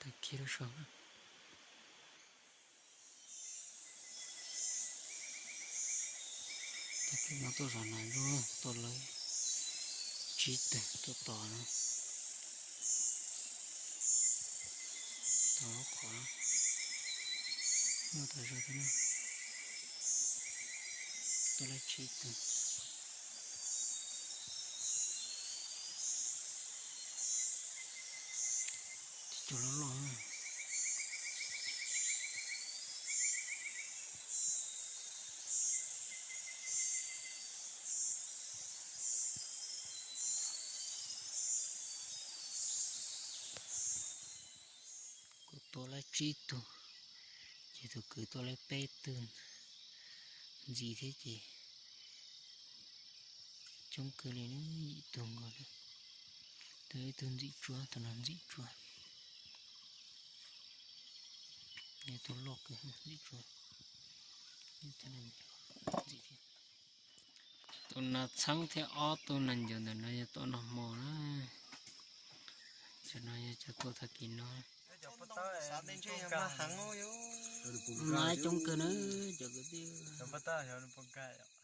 Kiag lub sau na. Tag kis no tuaj zov nas zuag, tua lawv tsib tug tuaj tos na. Tos lub qhov no, tos zog thiab na. Tua lawv tsib tug. Cov cua loj loj. Kuv tua lawv tsib tug, ces tus kwv tua lawv peb tug ntxiv thiab ces coob kawg li, yim tug nkaus na. Tua ib tug ntxim tsuag, tus no ntxim tsuag. Yog tus loj kawg ntxim tsuag. Tus nas txheeb thiab ob tug nas ncaws ntawm no yog tom noj hmo na. Cov no yog cov tua tag kis no. Nas coob kawg na, cov kwv tij.